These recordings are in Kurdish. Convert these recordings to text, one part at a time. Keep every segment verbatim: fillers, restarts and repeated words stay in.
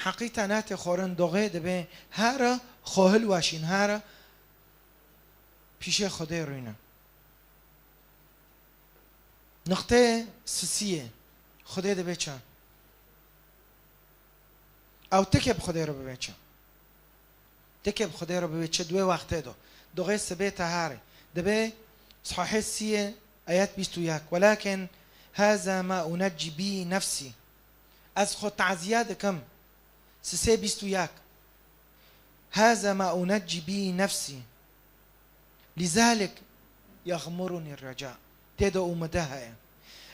Heqîta nate xorin doxê dibê hera xo hilweşîn, hera pîşê Xwedê rûne. Niqtê sisiyê Xwedê dibê çi? Ew tikê bi Xwedê re bibê çi? Tikê bi Xwedê re bibê çi? Di wê wextê de. Doxê sibê te harê. Dibê Sahîhê siyê ayet bîst û yek. Welakin haza ma uneccî bî nefsî. Ez xwe taziye dikim. Sisê bîst û yek. Haza ma uneccî bî nefsî. Lizalik yexmurunî reca. Tê de umide heye.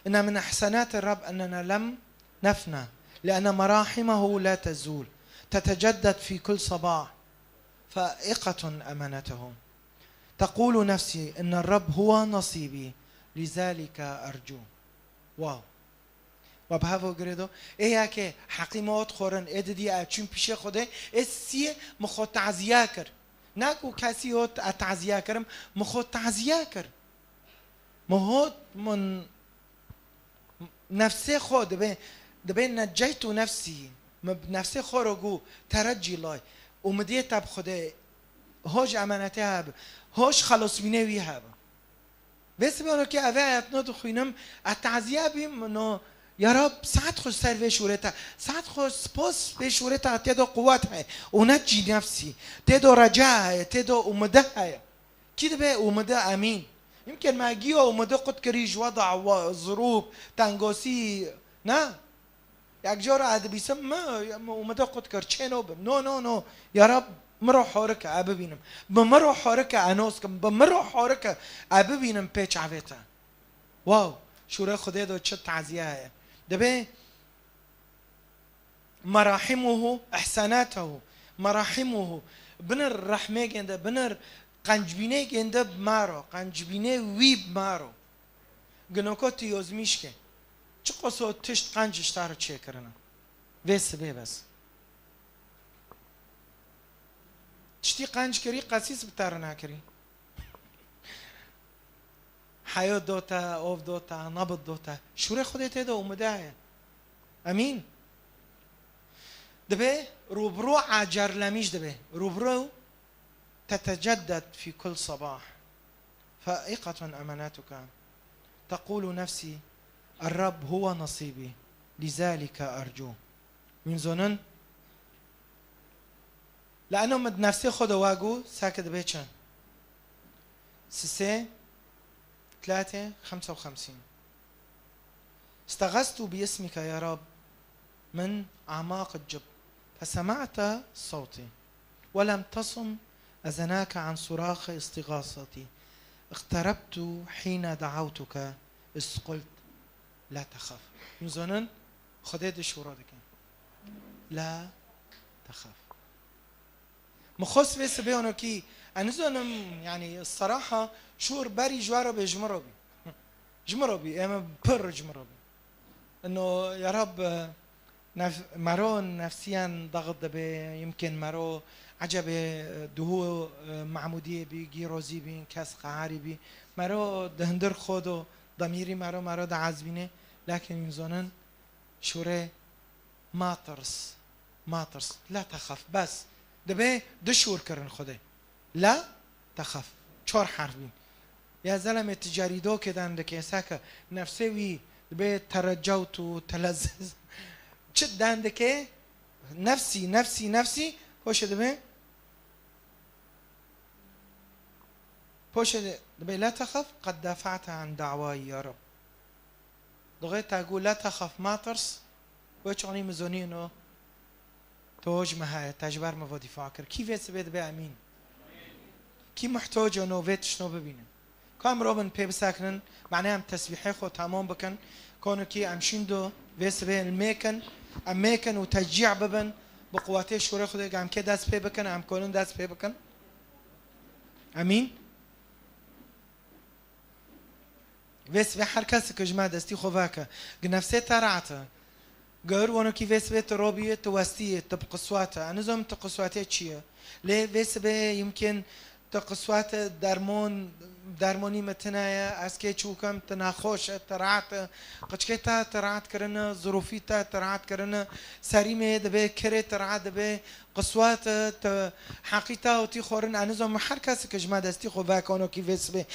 Inne min ihsenati Reb ennena lem nefna. Lienne merahimehu la tezûl. Tetecedded fî kul sebah. Faiqetun emanetehu. Tequlu nefsî inne Reb huwa nasîbî. Lizalike ercu. Wow. We bi hev ve girê do. Ê yekê heqî me ot xorin. Ê didî e çûn pîşê Xwedê. Ê siyê min xwe taziye kir. Ne ku kesî hot e taziye kirim. Min xwe taziye kir. Min hot min nefsê xwe dibê, dibê neceytu nefsî. Min nefsê xwe re got, tereccî lay. Umidiyê te bi Xwedê. Hoj emanetê hebe. Hoj xelosbînê wî hebe. Vê sibê wekî evê ayetno dixwînim, ez tazîya bîm, no, ya Rab, saet xweş ser vê şûrê te, saet xweş, spas vê şûrê te, tê de quwet heye, û ne cî nefsî, tê de reca heye, tê de umide heye. Kî dibe umide emîn? Yimkên me giyo umide qut kirî ji weda, we, zirûb, tengosî, ne? Yek cara ez dibîsim, mi, mi umide qut kir, çê no bim. No, no, no. Ya Rab, mi ro horike, e bibînim. Bi mi ro horike, e nos kim. Bi mi ro horike, e bibînim pê çavê te. Wow, şûrê Xwedê do çi taziye heye. Dibê merahimuhu, ihsanatehu. Merahimuhu. Binir rehmê gênde, binir qencbînê gênde bi ma ro. Qencbînê wî bi ma ro. Ginoko tu yozmîşke. Çiqas o tişt qenc ji te re çêkirine. Vê sibê bes. Tiştî qenc kirî, qesîs bi te re nekirî. Heyo do te, ov do te, nabit do te. Şûrê Xwedê tê de umide heye. Emîn. Dibe rûbirû ecerlemîş dibe. Rûbirû تتجدد في كل صباح. فائقة أمانتك. تقول نفسي: الرب هو نصيبي، لذلك أرجو. Min zonin, لأنه min nefsê xwe de wagu, sake dibe çi? Sisê, tlatê, xemse û xemsîn. استغثت باسمك يا رب من أعماق الجب، فسمعت صوتي، ولم تصم أذناك عن صراخ استغاثتي، اقتربت حين دعوتك، إذ قلت: لا تخف. Min zonin, Xwedê di şûra dikin. لا تخف. Min xwest vê sibê onokî, ez nizanim, yanî, seraha şûr berî ji we re bê, ji min re bî. Ji min re bî, ê min pir ji min re bî. Ino, ya Rab, nef-, mero nefsiyan daxit dibe, yimkên mero ecebê, duhû, Mahmûdiyê bî, Gîrozî bî, kes qeharî bî. Mero di hundir xwe do, demîrî mero, mero diezbîne, lakin min zonin, şûrê, ma tirs, ma tirs. La texef, bes. Dibe du şûr kirin Xwedê. La texef. Çar herf bîn. Ya zelemê tu cerîdokê dan dike, seke nefsê wî dibe terecewt û telezzez. Çi dan dike? Nefsî, nefsî, nefsî. Hoşe dibe. Poşe de, dibê, "La texef, qed dafa'te an da'wayî ya Rab." Doxê te got, "La texef, ma tirs." Wê çonî min zonîno, to ji me heye, te ji ber min ve dîfa kir. Kî vê sibê dibe emîn? Kî muhtoc e no vê tiştno bibînin? Ka em robin pê bisekinin, mane em tesbîhê xwe tamam bikin. Konokî em şîn do vê sibê em mêkin, em mêkin û teşcî bibin, bi quwetê şûrê Xwedê em kê dest pê bikin, em konin dest pê bikin. Emîn. Vê sibê her kes ki ji me destî xwe veke. Gi nefsê te rahat e. Gör wano kî vê sibê tu robiyê, tu westiyê, tu bi qiswat e. Ez nizam tu qiswatê çi ye. Lê vê sibê yimkên Tu qiswet e, dermon, dermonî me tune ye, ez kê çûkim, tu nexweş e, tu rahat e. Qiçkê te, tu rahat kirine, zirûfî te, tu rahat kirine, serî me dibe, kirê tu rahat dibe, qiswet e, tu heqî te û tî xorin, ez nizam, her kes ki ji me destî xwe veke onokî vê sibê.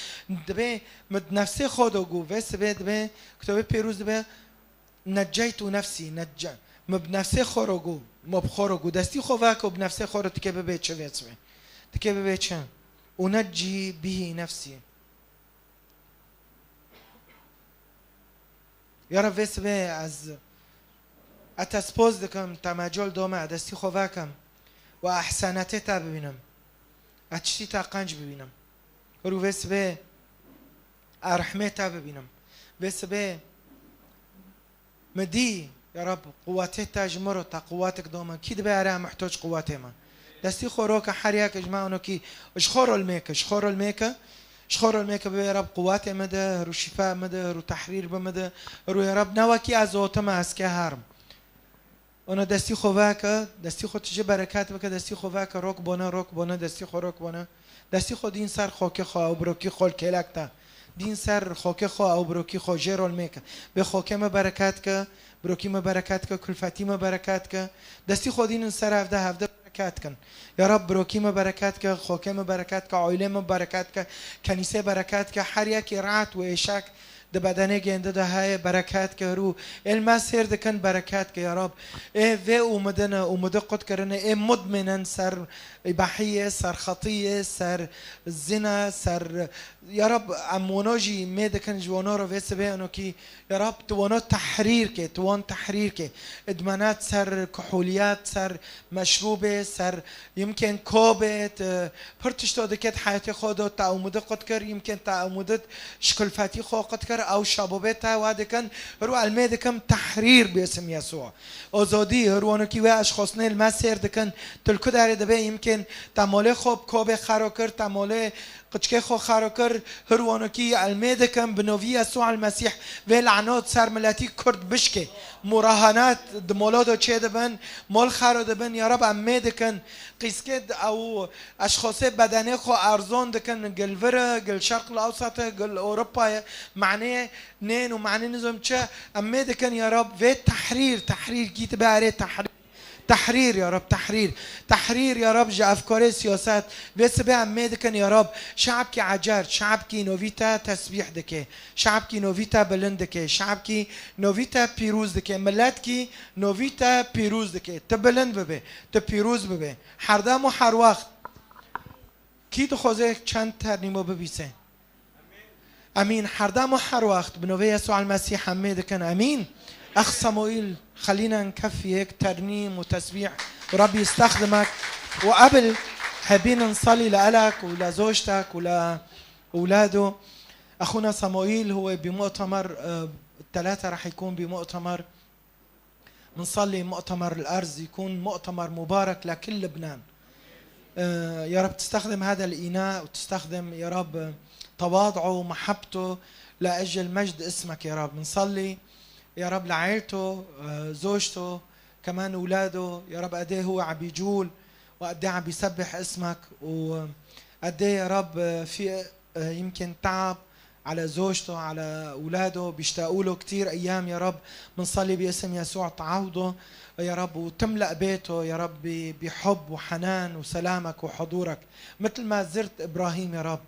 Dibe, mi nefsê xwe do gû, vê sibê dibe, kitobê pêrûz dibe, Neceytu nefsî, nece-, mi bi nefsê xwe ro gû, mi bi xwe ro gû, destî xwe veke û bi nefsê xwe ro tikê bibe çi vê sibê. Tikê bibe çi? Uneccî bihî nefsî. Ya Reb vê sibê ez, ez te spas dikim, te mecol dome, destî xwe vekim û ehsenetê te bibînim. Ez tiştî te qenc bibînim. Rû vê sibê ez rehmê te bibînim. Vê sibê Mi dî, ya Rab, quwetê te ji min re, te quwetek da min. Kî dibe ere muhtoc quwetê me? Destî xwe roke her yek ji me onokî ji xwe re lmêke, ji xwe re lmêke, ji xwe re lmêke bibe ya Rab quwetê min de, rû şîfa min de, rû tehrîr bi min de, rû ya Rab ne wekî ez otime ez ke herim. Ona destî xwe veke, destî xwe tije bereket bike, destî xwe veke, rok bone, rok bone, destî xwe rok bone. Destî xwe dîn ser xokê xwe ew birokî xwe li kêlek te. Dîn ser xokê xwe ew birokî xwe jê rol mêke. Bê xokê me bereket ke, birokî me bereket ke, kulfetî me bereket ke. Destî xwe dînin ser hevde, hevde bereket kin. Ya Rab birokî me bereket ke, xokê me bereket ke, aîlê me bereket ke, kenîsê bereket ke, her yekî rahat û êşek di bedenê gêndi de heye bereket ke rû. Ê li me sêr dikin bereket ke ya Rab. Ê vê umidine, umidi qut kirine, ê mudminin ser îbahiyê, ser xetiyê, ser zina, ser, ya Rab, em wano jî mê dikin ji wano re vê sibê eno kî, ya Rab, tu wano tehrîr ke, tu wan tehrîr ke. Idmenat ser kuhuliyat, ser meşrûbê, ser yimkên kobê, tu pir tişto dike di heyatê xwe de, te umidi qut kir, yimkên te umidi ji kulfetî xwe qut kir, ew şabobê te wa dikin, hir û elmê dikim tehrîr bi isim Yesû. Ozodî, hir wanokî wê eşxosnê li me sêr dikin, tu li ku derê dibe yimkên te molê xwe bi kobê xero kir, te molê qiçkê xwe xero kir, hir wanokî elmê dikim bi novî Yesû el Mesîh vê lanot ser miletî Kurd bişkê. Murahanat di molo de çê dibin, mol xero dibin, ya Rab em mê dikin. Qîskê d-, ew eşxosê bedenê xwe erzon dikin, gil vir e, gil Şerq el Ewsat e, gil Ewropa ye. Manê nên û manê nizam çi, em mê dikin, ya Rab, vê tehrîr, tehrîr, kî dibe erê tehrîr. Tehrîr, ya Rab, tehrîr. Tehrîr, ya Rab, ji efkarê siyaset. Vê sibê em mê dikin, ya Rab, şe'bkî ecer, şe'bkî novî te tesbîh dike, şe'bkî novî te bilind dike, şe'bkî novî te pîrûz dike, miletkî novî te pîrûz dike. Tu bilind bibe, tu pîrûz bibe. Herdem û her wext. Kî dixwaze çend ternîmo bibîse? Emîn. Herdem û her wext bi novê Yesû el Mesîh em mê dikin. Emîn. Ex Samuîl, xelîna nkef yek ternîm û tesbîh. Rabbi yestexdimek. Û ebil hebîn nsalî le elek û le zoştek û le ewlado. Exûna Samuîl huwe bi mu'temer, e, telate rah yekûn bi mu'temer. بنصلي مؤتمر الأرز يكون مؤتمر مبارك لكل لبنان. آه، يا رب تستخدم هذا الإناء وتستخدم يا رب تواضعه ومحبته لأجل مجد اسمك يا رب. بنصلي يا رب لعائلته، آه، زوجته، كمان أولاده، يا رب قد إيه هو عم بيجول وقد إيه عم بيسبح اسمك وقد إيه يا رب في آه، يمكن تعب على زوجته، على أولاده، بيشتاقوا له كتير أيام. يا رب، منصلي باسم يسوع تعوضه، يا رب، وتملأ بيته، يا رب، ب-، بحب وحنان وسلامك وحضورك. مثل ما زرت إبراهيم، يا رب،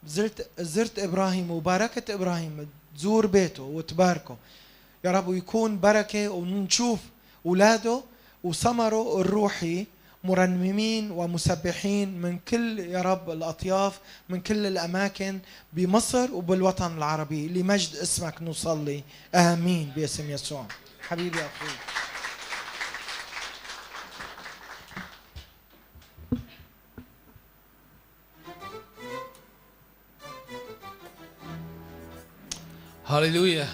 زرت، زرت إبراهيم وباركت إبراهيم، تزور بيته وتباركه. يا رب، ويكون بركة، ونشوف أولاده وثمره الروحي مرنمين ومسبحين من كل، يا رب، الأطياف، من كل الأماكن بمصر وبالوطن العربي. لمجد اسمك نصلي. آمين باسم يسوع. حبيبي أخوي. هاليلويا.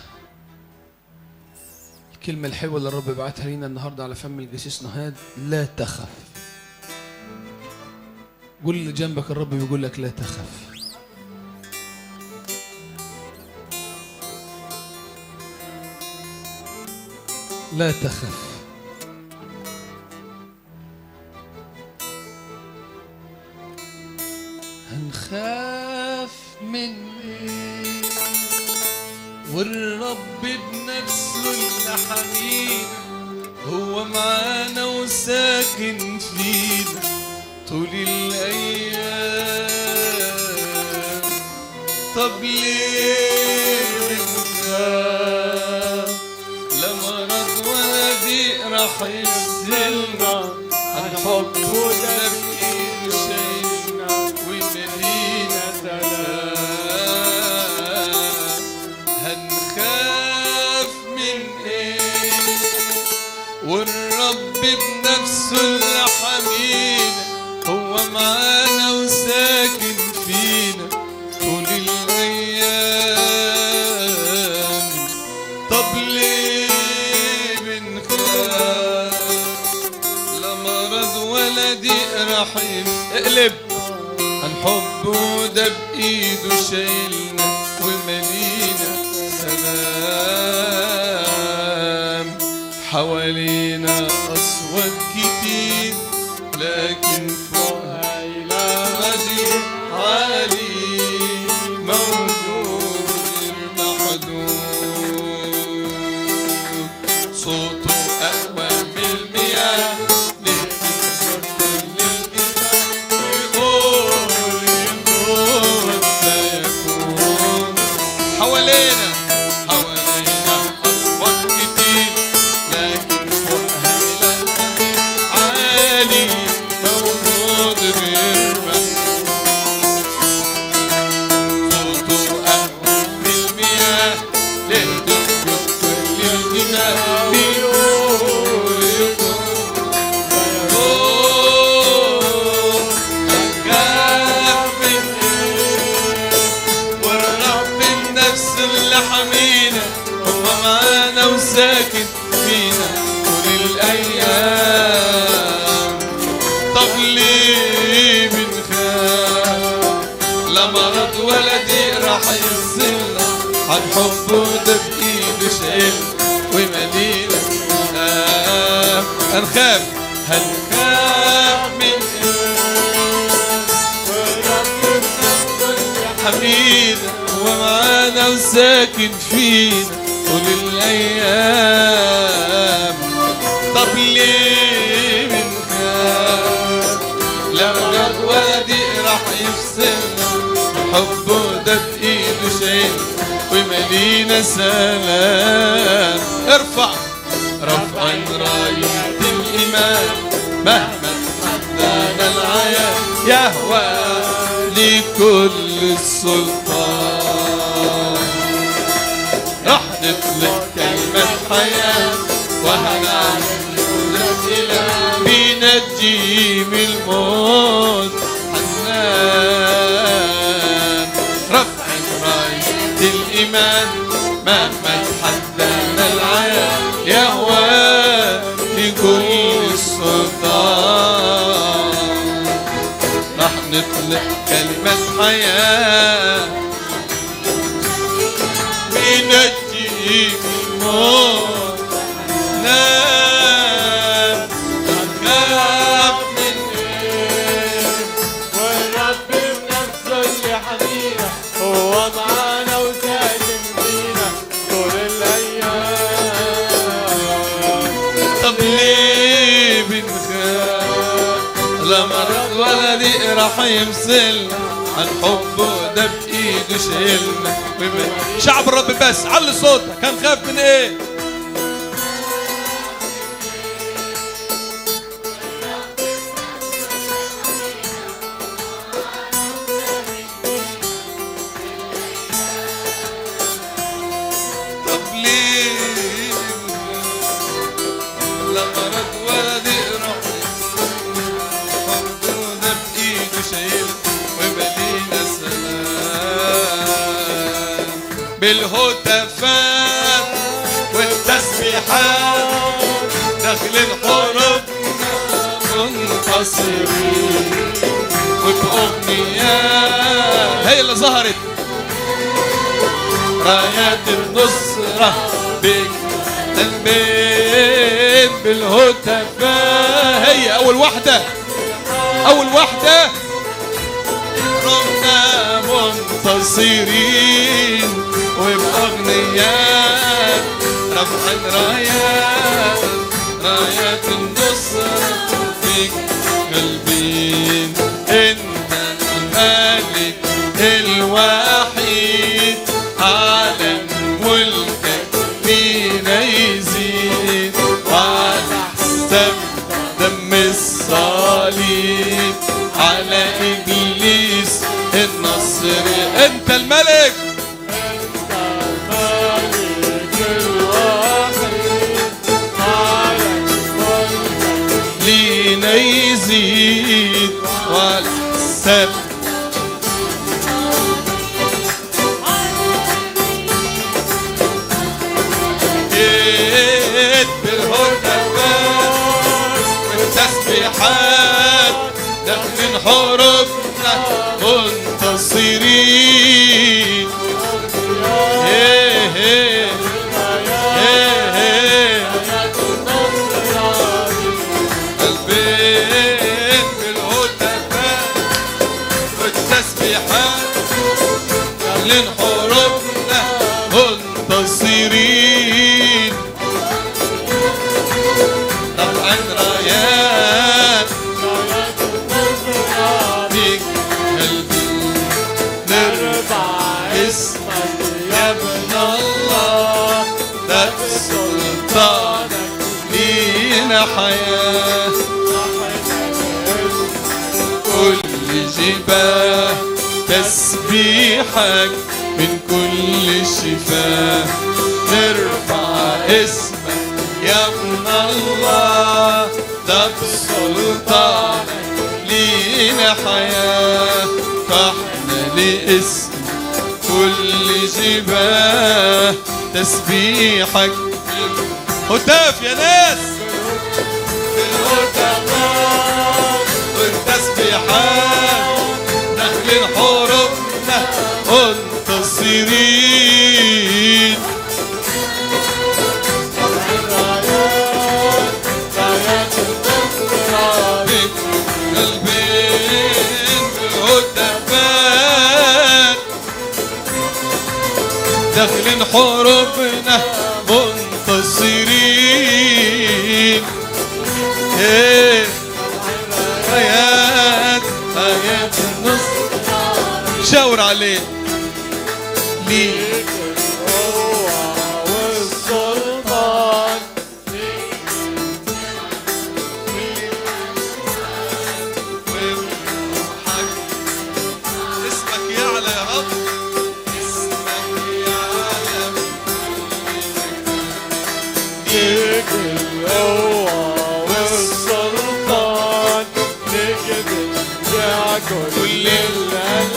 الكلمة الحلوة اللي الرب بعتها لينا النهاردة على فم القسيس نهاد: لا تخف. قول اللي جنبك: الرب بيقول لك: لا تخف. لا تخف. نخاف من إيه؟ والرب بنفسه الحميد هو معانا وساكن فينا طول الأيام. طب ليه بنخاف؟ لا مرض ولا ضيق راح يفصلنا عن حبه، ده بإيده شايلنا ويملينا سلام. هنخاف من إيه؟ والرب بنفسه الحميد هو معانا وساكن فينا طول الأيام. طب ليه بنخاف؟ لا مرض ولا ضيق راح يقلب عن حبه، ده بإيده شايلنا ومالينا سلام. حوالينا أصوات كتير، لكن فوقها إله عظيم عالي موجود غير محدود. صوته أقوى من المياه، ليه بتكسر كل الجبال؟ يقول، يقول لا يكون. حوالينا، حوالينا أصوات كتير، لكن فوقها إله عظيم عالي موجود غير محدود. صوته أقوى من المياه، ليه بتكسر كل الجبال؟ يقول، يقول والرب النفس اللي حمينا هو معانا وساكن فينا طول الأيام. طب ليه بنخاف؟ لا مرض ولا ضيق راح يفصلنا عن حبه، ده بإيده شايلنا ومالينا. آه، هنخاف، هنخاف من إيه؟ حميد ومعانا وساكن فينا طول الأيام. طب ليه بنخاف؟ لا مرض ولا ضيق راح يفصلنا، حبه ده بإيده شايل ويمالينا سلام. ارفع، رفعا راية الإيمان مهما تحدانا العيان، يهوى لكل السلطان. رح نطلق كلمة حياة وهنعلن الإله بينجي من الموت حنان. رفع راية الإيمان مهما تحدانا العيان، يهوى لكل السلطان. رح نطلق كلمة حياة بينجي من الموت. نام، نخاف من إيه؟ والرب بنفسه اللي حمينا، هو معانا وساكن فينا طول الأيام. طب ليه بنخاف؟ لا مرض ولا ضيق راح يفصلنا عن حبه، ده بإيده شايلنا. شعب الرب بس، علي صوتك، هنخاف من إيه؟ طب ليه؟ لا مرض ولا ضيق راح يفصلنا. حبه ده بإيده شايل ويملينا سلام. بالهتافات والتسبيحات داخل الحروب منتصرين. وبأغنيات هي اللي ظهرت رايات النصرة بيك تنبين بالهتافات. هي أول وحدة، أول وحدة. رحنا منتصرين وبأغنياء رفعا رايات، رايات النصرة فيك غالبين. أنت الملك الوحيد، على ملكك لينا يزيد، وعلى حساب دم الصليب على إبليس النصر. أنت الملك. أنت الملك الوحيد، على ملكك لينا يزيد، وعلى حساب بالهتافات والتسبيحات داخلين حروبنا منتصرين. هي، هي، هي، هي. قلبين بالهتافات والتسبيحات داخلين حروبنا منتصرين. رفعا رايات بيك قلبي، نرفع اسمك يا ابن الله، ده بسلطانك لينا حياة. كل جباه تسبيحك من كل شفاه، نرفع اسمك يا ابن الله، ده بسلطانك لينا حياة. فاحنا لاسمك كل جباه تسبيحك. هتاف يا ناس. بالهتافات والتسبيحات داخلين حروبنا منتصرين. قلبين بالهتافات داخلين حروبنا منتصرين. إيه. آيات، آيات النصر. شاور عليه. ليك القوة والسلطان. اسمك يعلى يا رب، اسمك يعلى. ليك القوة والسلطان، ليك بديع كل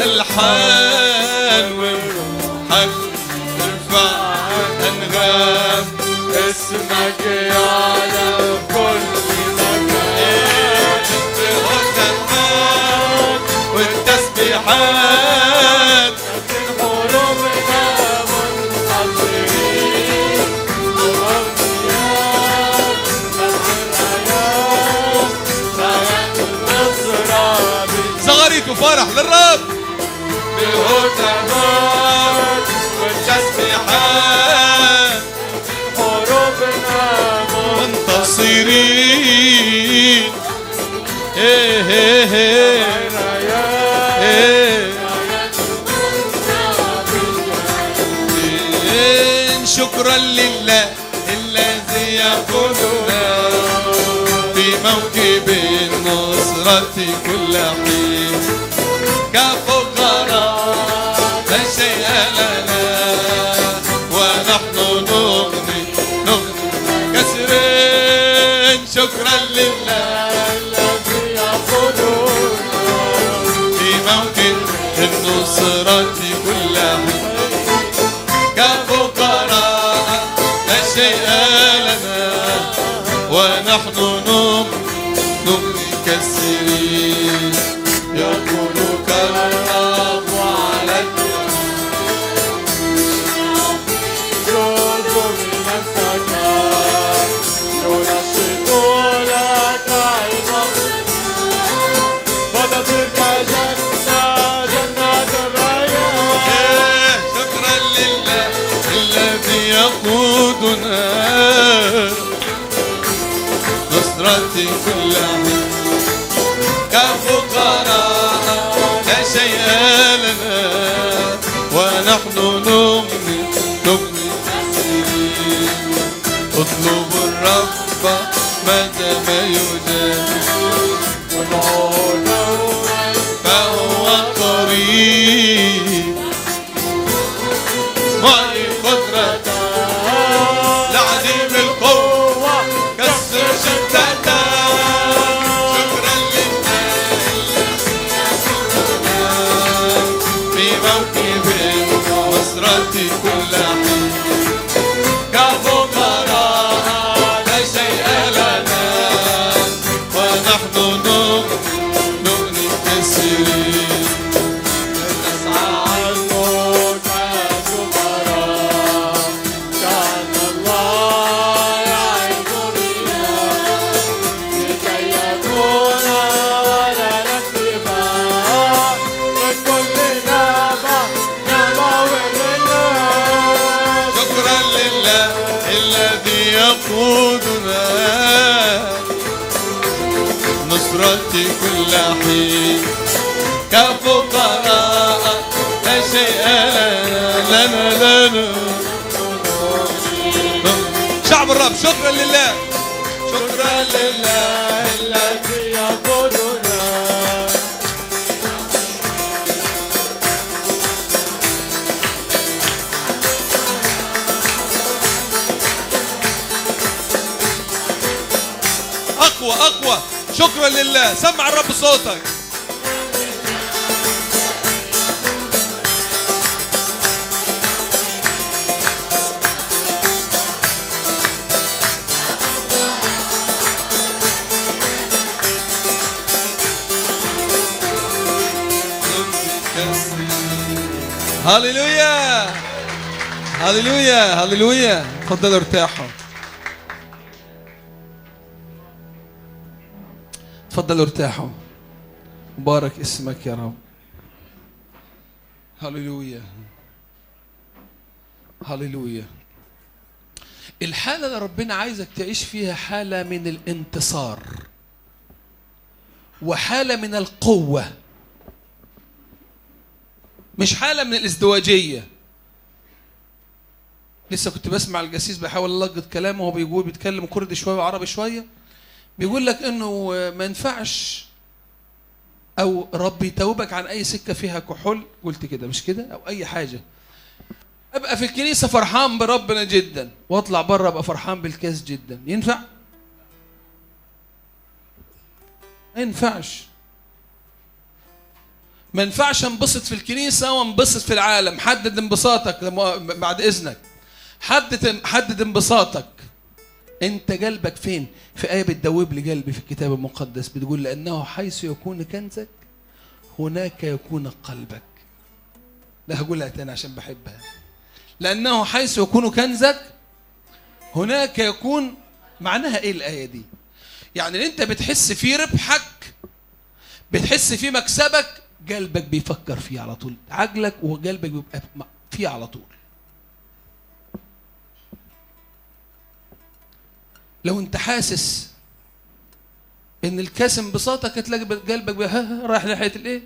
الألحان، وروحك ترفع أنغام. اسمك يعلى بكل مكان. الهتافات والتسبيحات. حروبنا منتصرين. الأغنياء، الأغنياء، ساعة النصرة بي- زغاريت وفرح للرب. بالهتافات والتسبيحات. حروبنا منتصرين. إيه، إيه، إيه. إيه. إيه، شكرا لله الذي يقودنا في موكب النصرة كل حين. كفقراء لا شيء لنا ونحن نغني، نغني كسرين. شكرا لله الذي يقودنا في موكب النصرة كل حين. كفقراء لا شيء لنا ونحن نغني، نغني كسرين. يقول كالرب على الجبال، جند من السماء، ينشط لك عظام، فتطير كجنة. يوجد فهو قريب. وعي قدرته العظيم القوة كسر شتاته. شكرا لله في موكب نصرتي كل حين. كفقراء لا شيء لنا ونحن نؤمن منكسرين. نسعى عنه كفقراء كأن الله يعيش بنا لكي يكون لنا اتباع من كل نعمة. شكرا لله الذي يقودنا نصرتي كل حين كفقراء لا شيء لنا لنا. شعب الرب، شكرا لله، شكرا لله الذي يقودنا. أقوى، أقوى. شكرا لله. سمع الرب صوتك. هللويا. هللويا، هللويا. تفضلوا ارتاحوا. تفضلوا ارتاحوا. مبارك اسمك يا رب. هللويا. هللويا. الحالة اللي ربنا عايزك تعيش فيها حالة من الانتصار وحالة من القوة، مش حالة من الازدواجية. لسه كنت بسمع القسيس بيحاول يلقط كلامه، وهو بيقول، بيتكلم كردي شوية وعربي شوية، بيقول لك إنه ما ينفعش أو ربي يتوبك عن أي سكة فيها كحول، قلت كده مش كده؟ أو أي حاجة. أبقى في الكنيسة فرحان بربنا جدًا، وأطلع بره أبقى فرحان بالكاس جدًا. ينفع؟ ما ينفعش. ما ينفعش انبسط في الكنيسة وانبسط في العالم. حدد انبساطك لما، بعد إذنك. حدد، حدد انبساطك. أنت قلبك فين؟ في آية بتدوب لي قلبي في الكتاب المقدس، بتقول: "لأنه حيث يكون كنزك، هناك يكون قلبك". لا، هقولها تاني عشان بحبها. "لأنه حيث يكون كنزك، هناك يكون". معناها إيه الآية دي؟ يعني، اللي أنت بتحس فيه ربحك، بتحس فيه مكسبك، قلبك بيفكر فيه على طول، عقلك وقلبك بيبقى م-، فيه على طول. لو أنت حاسس إن الكاس انبساطك، هتلاقي قلبك بي-، ها، ها، رايح ناحية الإيه؟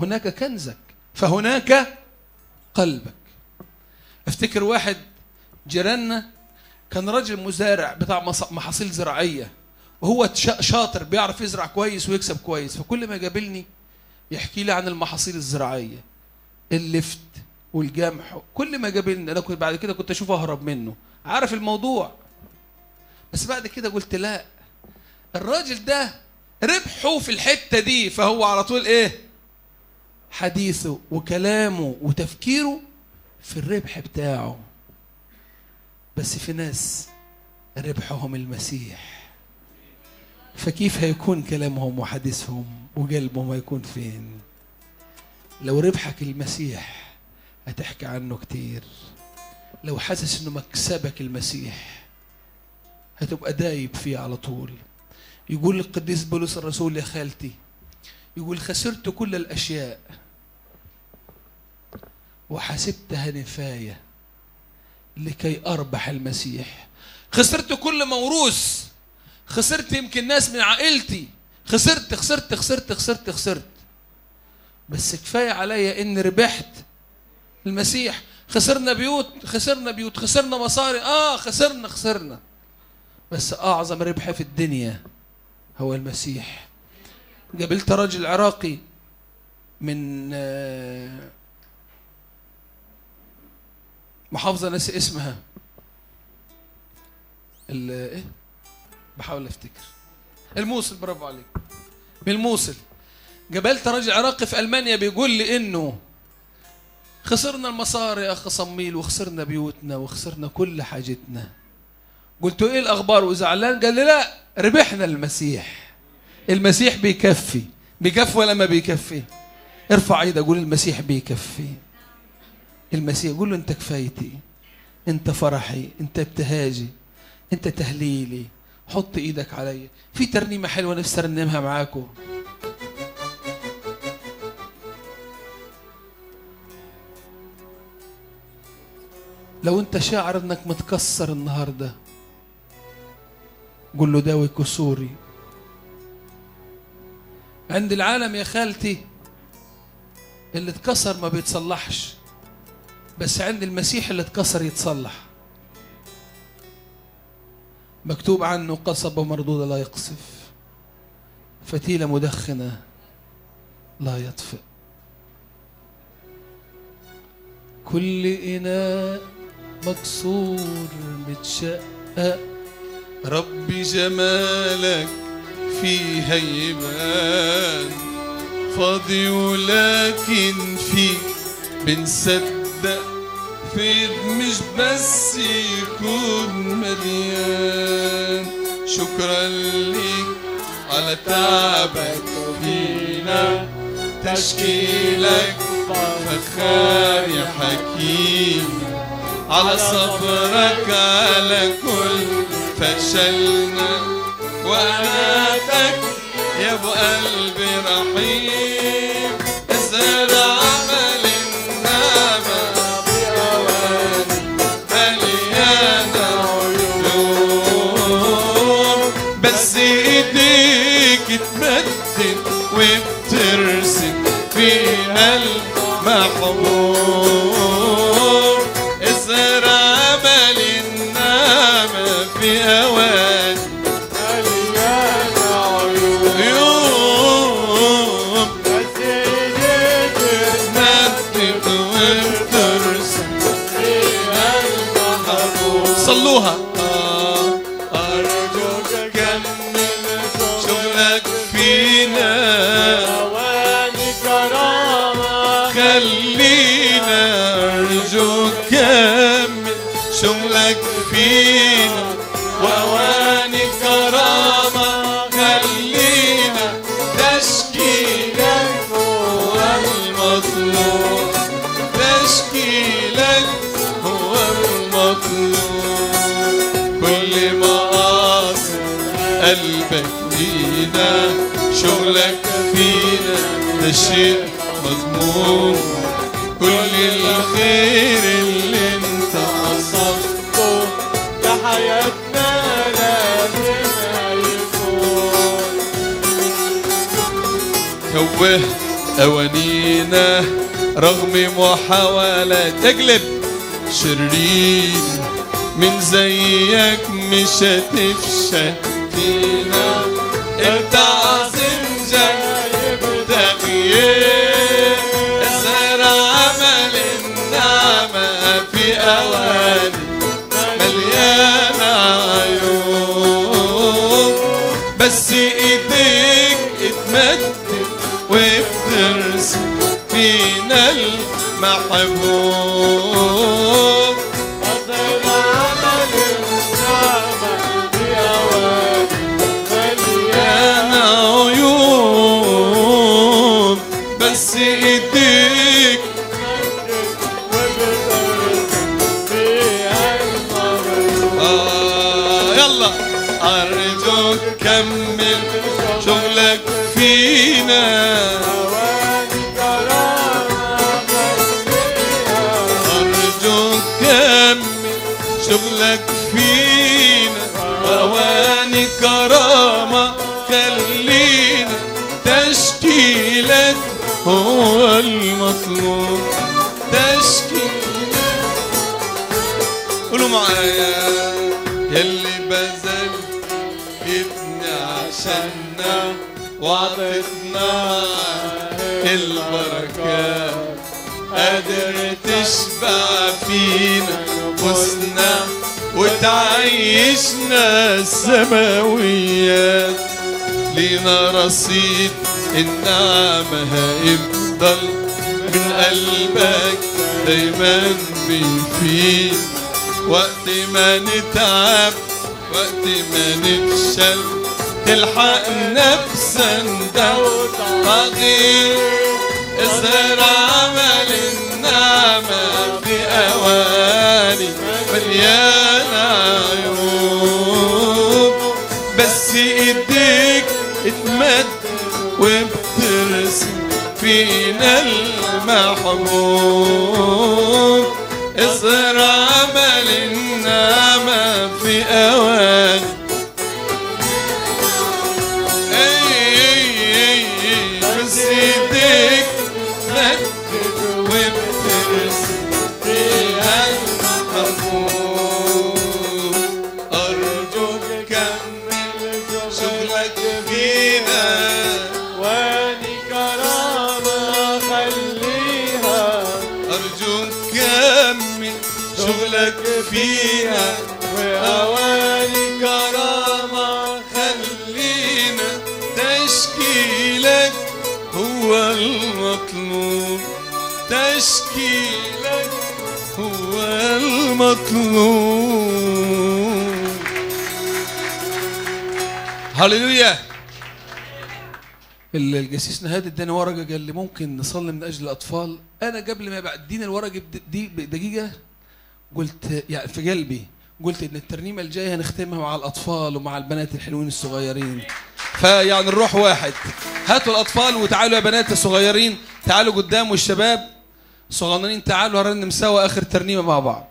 هناك كنزك، فهناك قلبك. افتكر واحد جيراننا كان راجل مزارع بتاع مص-، محاصيل زراعية، وهو تش-، شاطر، بيعرف يزرع كويس ويكسب كويس، فكل ما يقابلني يحكي لي عن المحاصيل الزراعية، اللفت والقمح. كل ما يقابلني، أنا كنت بعد كده كنت أشوف أهرب منه، عارف الموضوع. بس بعد كده قلت: "لا، الراجل ده ربحه في الحتة دي"، فهو على طول إيه؟ حديثه وكلامه وتفكيره في الربح بتاعه. بس في ناس ربحهم المسيح، فكيف هيكون كلامهم وحديثهم وقلبهم هيكون فين؟ لو ربحك المسيح هتحكي عنه كتير. لو حاسس إنه مكسبك المسيح، هتبقى دايب فيه على طول. يقول القديس بولس الرسول: "يا خالتي"، يقول: "خسرت كل الأشياء وحسبتها نفاية لكي أربح المسيح". خسرت كل موروث، خسرت يمكن ناس من عائلتي، خسرت، خسرت، خسرت، خسرت، خسرت. بس كفاية عليا إني ربحت المسيح. خسرنا بيوت، خسرنا بيوت، خسرنا مصاري، آه، خسرنا، خسرنا. بس أعظم ربح في الدنيا هو المسيح. قابلت راجل عراقي من، آه، محافظة ناسي اسمها. ال-، إيه؟ بحاول أفتكر. الموصل، برافو عليك. من الموصل. قابلت راجل عراقي في ألمانيا بيقول لي إنه خسرنا المصاري يا أخ صميل، وخسرنا بيوتنا، وخسرنا كل حاجتنا. قلت له: "إيه الأخبار وزعلان؟" قال لي: "لا، ربحنا المسيح. المسيح بيكفي." بيكفي ولا ما بيكفي؟ ارفع ايدك، قول: "المسيح بيكفي." المسيح، قول له: "أنت كفايتي، أنت فرحي، أنت ابتهاجي، أنت تهليلي." حط ايدك علي. في ترنيمة حلوة نفسي ارنمها معاكم. لو انت شاعر انك متكسر النهاردة، قول له: "داوي كسوري." عند العالم يا خالتي، اللي اتكسر ما بيتصلحش، بس عند المسيح اللي اتكسر يتصلح. مكتوب عنه: "قصبة مردودة لا يقصف، فتيلة مدخنة لا يطفئ." كل إناء مكسور متشقق، ربي جمالك فيه هيبان، فاضي ولكن فيك بنصدق، فيض مش بس يكون مليان. شكرا ليك على تعبك فينا، تشكيلك فخار يا حكيم، على صبرك على كل فشلنا، وأناتك يا أبو قلبي رحيم. ازرع أمل النعمة بأواني مليانة عيون، بس إيديك تمدد وبترسم فينا المحبوب. ازرع أمل النعمة في أواني مليانة عيون، بس إيديك تمدد وبترسم فينا المحبوب. صلوها. آه. أرجوك كمل شغلك فينا، أواني كرامة خلينا. أرجوك كمل شغلك فينا، وأواني كرامة خلينا. تشكيلك هو المطلوب، تشكيلك هو المطلوب. كل ما قاصد قلبك لينا، شغلك فينا ده شيء مضمون. كل الخير اللي انت قصدته لحياتنا لازم هيكون. توه أوانينا رغم محاولات، اقلب شرير، من زيك مش هتفشل فينا. انت عظيم جايب تغيير، ازرع أمل النعمة في أواني مليانة عيون، بس ايديك اتمدد وبترسم فينا المحبوب. أظهر عمل النعمة في أواني مليانة عيون، بس ايديك. آه، يلا. أرجوك كمل شغلك فينا. أرجوك كمل شغلك فينا. أواني كرامة خلينا. تشكيلك هو المطلوب. تشكيلك. قولوا معايا. يلي بذل ابني عشاننا وعطتنا البركة، قادر تشبع فينا نفوسنا وتعيشنا السماويات. لينا رصيد النعمة هيفضل من قلبك دايما بيفيض. وقت ما نتعب، وقت ما نفشل، تلحقنا بسندة وتعظيم. اظهر عمل النعمة في أواني مليانة عيوب، بس إيديك اتمد وبترسم فينا المحبوب. اظهر عمل النعمة في أواني. إي، إي، إي، إي. بس إيديك مدد وبترسم فينا المحبوب. أرجوك كمل شغلك فينا. واني كرامة خليها. أرجوك كمل شغلك فينا. وأواني كرامة خلينا. تشكيلك هو المطلوب. تشكيلك هو المطلوب. هللويا. ال-، القسيس نهاد اداني ورقة، قال لي: "ممكن نصلي من أجل الأطفال؟" أنا قبل ما يبقى اديني الورقة بد-، دي بدقيقة قلت، يعني، في قلبي قلت إن الترنيمة الجاية هنختمها مع الأطفال ومع البنات الحلوين الصغيرين. فيعني الروح واحد. هاتوا الأطفال وتعالوا يا بنات الصغيرين، تعالوا قدام، والشباب صغننين، تعالوا هنرنم سوا آخر ترنيمة مع بعض.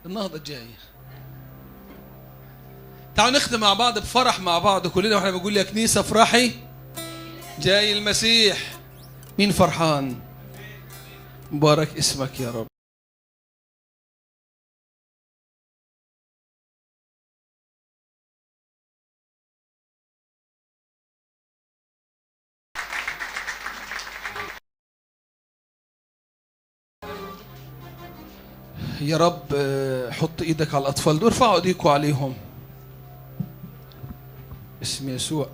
النهضة الجاية. تعالوا نختم مع بعض بفرح مع بعض كلنا واحنا بنقول: "يا كنيسة افرحي، جاي المسيح". مين فرحان؟ مبارك اسمك يا رب. يا رب، آه، حط إيدك على الأطفال دول، ارفعوا إيديكوا عليهم. باسم يسوع.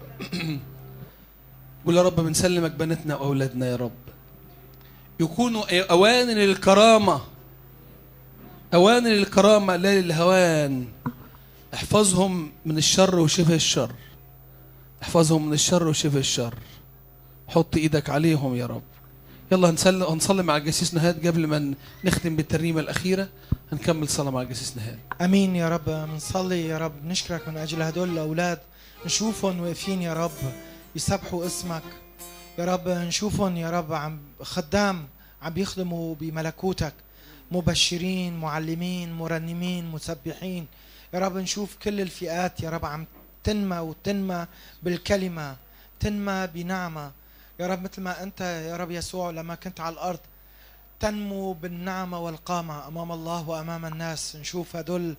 قول: "يا رب، بنسلمك بناتنا وأولادنا يا رب. يكونوا أواني للكرامة، أواني للكرامة لا للهوان. احفظهم من الشر وشفي الشر. احفظهم من الشر وشفي الشر. حط إيدك عليهم يا رب." يلا نسل-، نصلي مع القسيس نهاد قبل ما ن-، نختم بالترنيمة الأخيرة. هنكمل صلاة مع القسيس نهاد. امين يا رب، منصلي يا رب، نشكرك من اجل هدول الاولاد، نشوفهم واقفين يا رب يسبحوا اسمك. يا رب نشوفهم يا رب عم خدام عم بيخدموا بملكوتك، مبشرين، معلمين، مرنمين، مسبحين. يا رب نشوف كل الفئات يا رب عم تنمى وتنمى بالكلمة، تنمى بنعمة. يا رب مثل ما أنت يا رب يسوع لما كنت على الأرض تنمو بالنعمة والقامة أمام الله وأمام الناس. نشوف هدول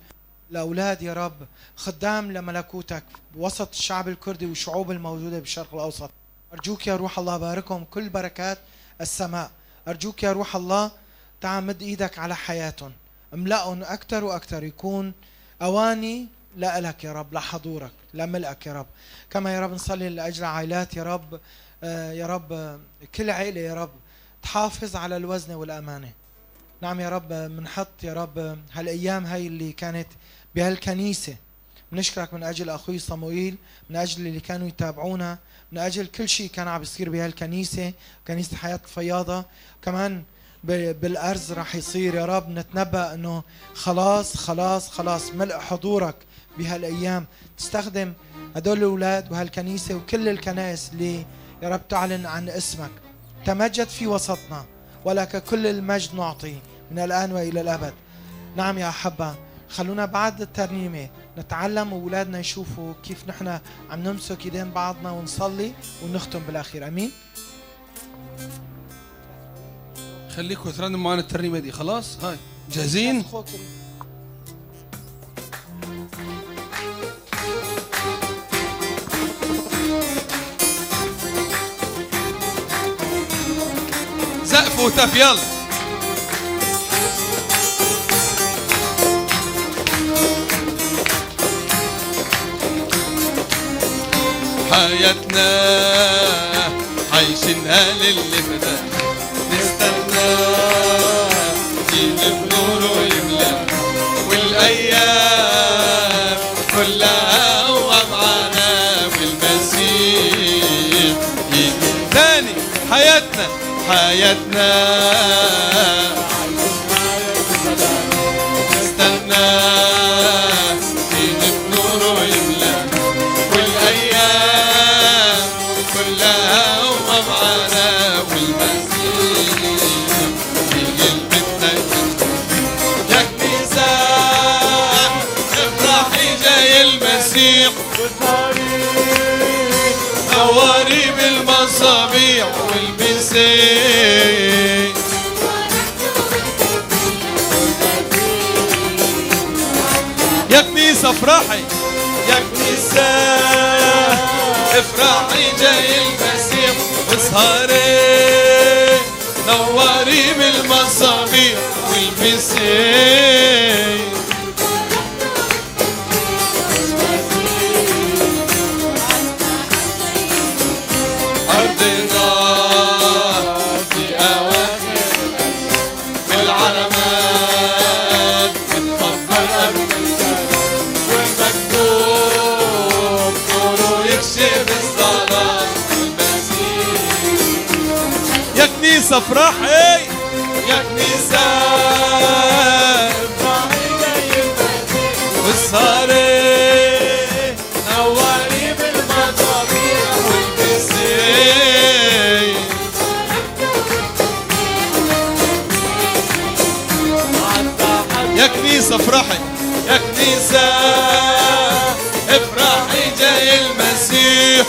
الأولاد يا رب خدام لملكوتك بوسط الشعب الكردي والشعوب الموجودة بالشرق الأوسط. أرجوك يا روح الله باركهم كل بركات السماء. أرجوك يا روح الله تعال مد إيدك على حياتهم، املأهم أكتر وأكتر، يكون أواني لإلك يا رب، لحضورك، لملئك يا رب. كما يا رب نصلي لأجل عائلات يا رب، آه، يا رب، آه، كل عائلة يا رب تحافظ على الوزنة والأمانة. نعم يا رب، منحط يا رب هالأيام هاي اللي كانت بهالكنيسة. بنشكرك من أجل أخوي صموئيل، من أجل اللي كانوا يتابعونا، من أجل كل شيء كان عم بيصير بهالكنيسة، كنيسة حياة الفياضة. كمان ب-، بالأرز راح يصير يا رب، نتنبأ إنه خلاص، خلاص، خلاص، ملء حضورك بهالأيام. تستخدم هدول الأولاد وهالكنيسة وكل الكنائس اللي يا رب تعلن عن اسمك. تمجد في وسطنا، ولك كل المجد نعطي من الآن وإلى الأبد. نعم يا أحبة، خلونا بعد الترنيمة نتعلم وأولادنا يشوفوا كيف نحن عم نمسك إيدين بعضنا ونصلي ونختم بالأخير. أمين. خليكوا ترنموا معنا الترنيمة دي، خلاص؟ هاي، جاهزين؟ زقف وتف، يلا. حياتنا عايشينها للي فات، نستنى يجي بنور ويملى، والأيام كلها هو معانا، والمسيح يجي تاني. حياتنا، حياتنا نستنى يجي بنور ويملى، والأيام كلها هو معانا، والمسيح يجي لبيتنا. يا كنيسة افرحي، جاي المسيح، نوري بالمصابيح والبسي. يا كنيسة افرحي، يا كنيسة افرحي، جاي المسيح، واسهري، نوري بالمصابيح والبسي. أرضنا في أواخر العلامات بتخبر أرضنا، والمكتوب نوره يكشف الظلام المسيح. يا كنيسة افرحي، يا كنيسة افرحي، واسهري، نوري بالمصابيح والبسي. يا كنيسة افرحي، يا كنيسة افرحي، جاي المسيح،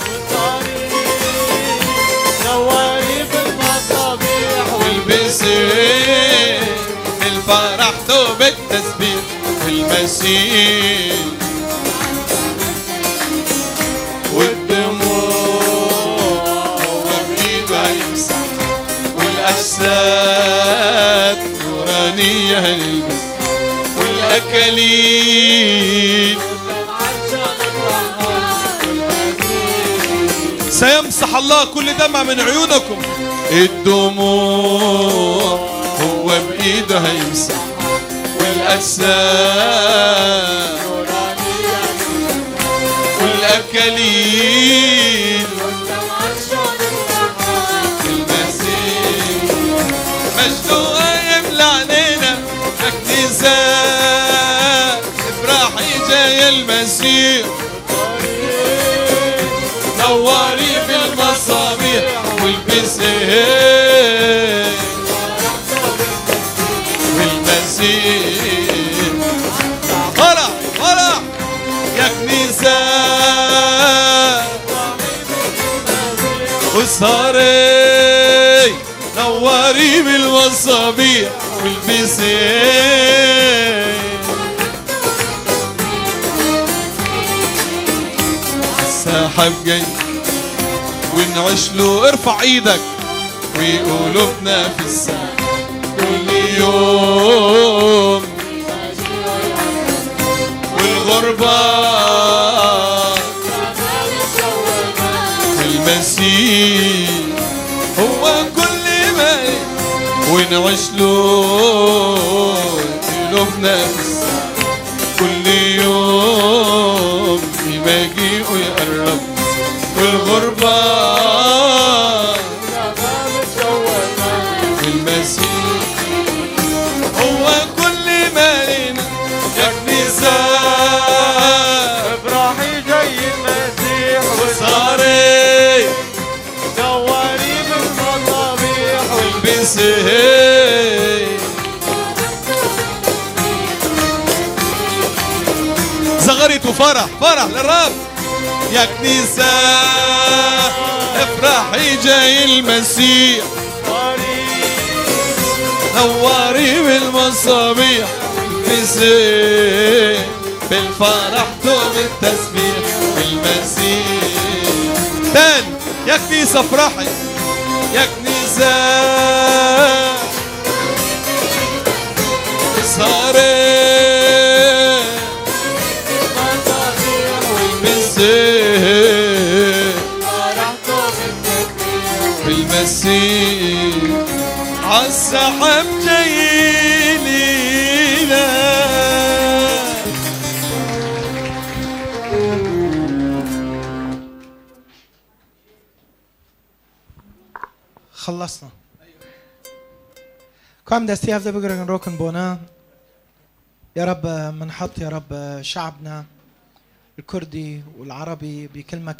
نوري بالمصابيح والبسي. الفرح ثوب التسبيح في المسيح، والدموع هو بإيده يمسح، والأجساد نورانية يلبس، والأكاليل سيمسح الله كل دمعة من عيونكم. الدموع هو بإيده هيمسح، والأجساد والأكاليل المسيح. مجده يملى علينا، يا كنيسة افرحي، جاي المسيح. نوري بالمصابيح والبسي والمسيح. فرح، فرح يا كنيسة، وسهري، نوري بالمصابيح والبسي. السحاب جاي ونعيش له، ارفع ايدك، وقلوبنا في السحاب كل يوم. والغربة في المسيح هو كل ما وين عشلو قلوبنا في الساعة. كل يوم يباقي ويقرب، والغربة في المسيح هو كل ما لنا. يا كنيسة افرحي جاي المسيح وصاري دواري بالمصابيح والبسي. زغرت وفرح، فرح للرب. يا كنيسة افرحي جاي المسيح، نوري بالمصابيح، البسي بالفرح ثوب التسبيح بالمسيح. تاني، يا كنيسة افرحي، يا كنيسة صارت بالمسيح، بالمسيح عالسحاب جاي لينا. خلصنا. Ku em destê hev de bigirin rokin bona. يا رب منحط يا رب شعبنا الكردي والعربي بكل مكان.